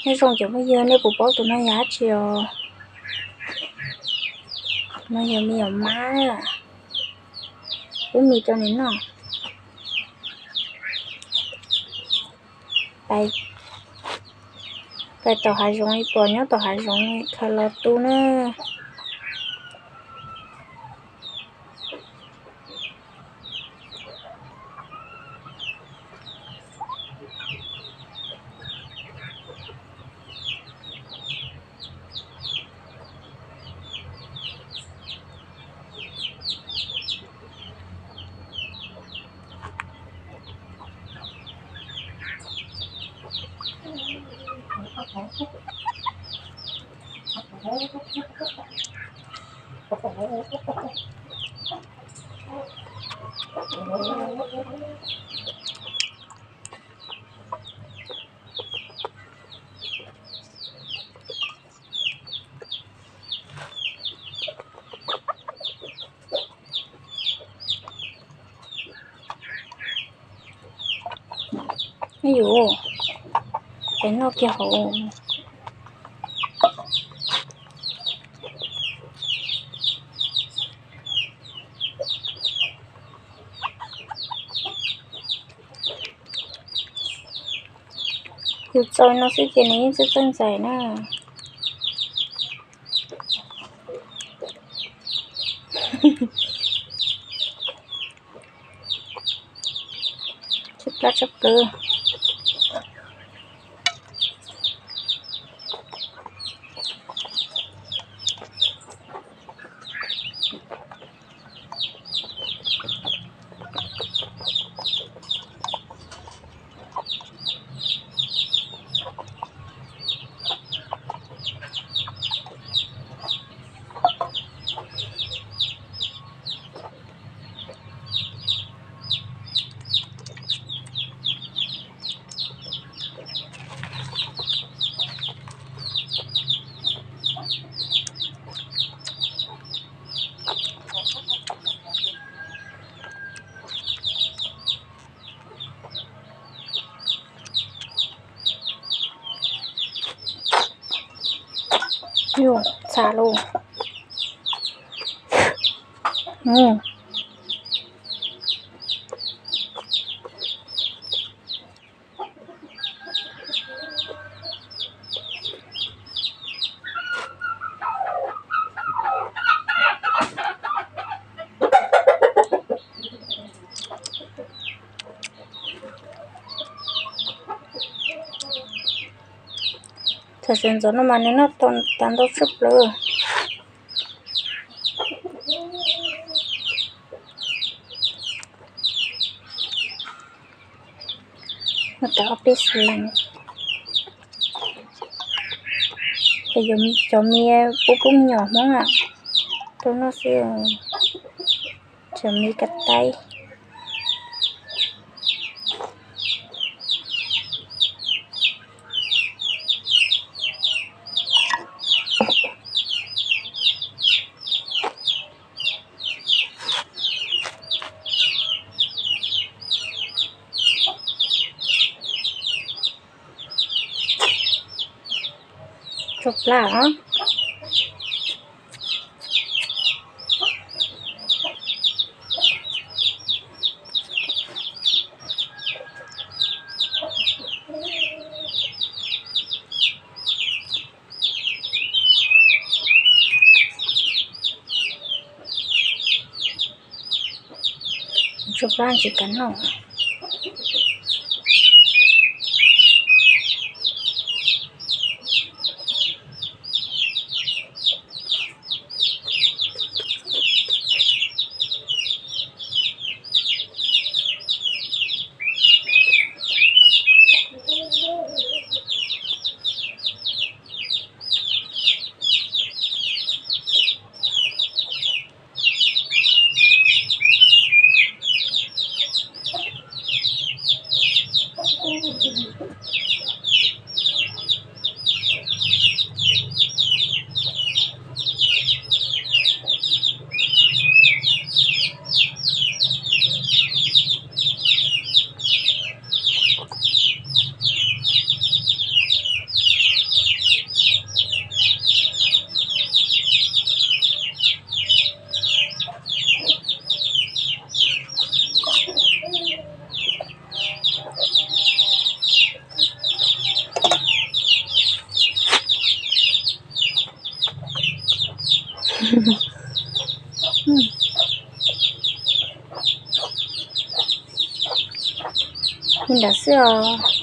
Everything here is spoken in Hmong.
Nyob zoo cov phooj ywg, nej puas paub tus no yog dab tsi os? Tus no yog me nyuam mab, pub mis rau nws noj. Pais tom hav zoov, ib puas nyob tom hav zoov khaws los tu na. Yus, peb noj kiag hauv. Yus txaus no xwb ces nws yeej txawj txawj ntxais na. Tshaib plab tshaj plaws. Yus, txhav lauj. Thaum sawv ntxov no mas nws noj tau ntau tshaj plaws. Noj tau ob peb xees leej. Ces cov me pub pub me nyuam Hmoob rau noj xwb, cov me ka taib. Tsau plab os. Tsau plab tsis kam noj. Li ntawd xwb os.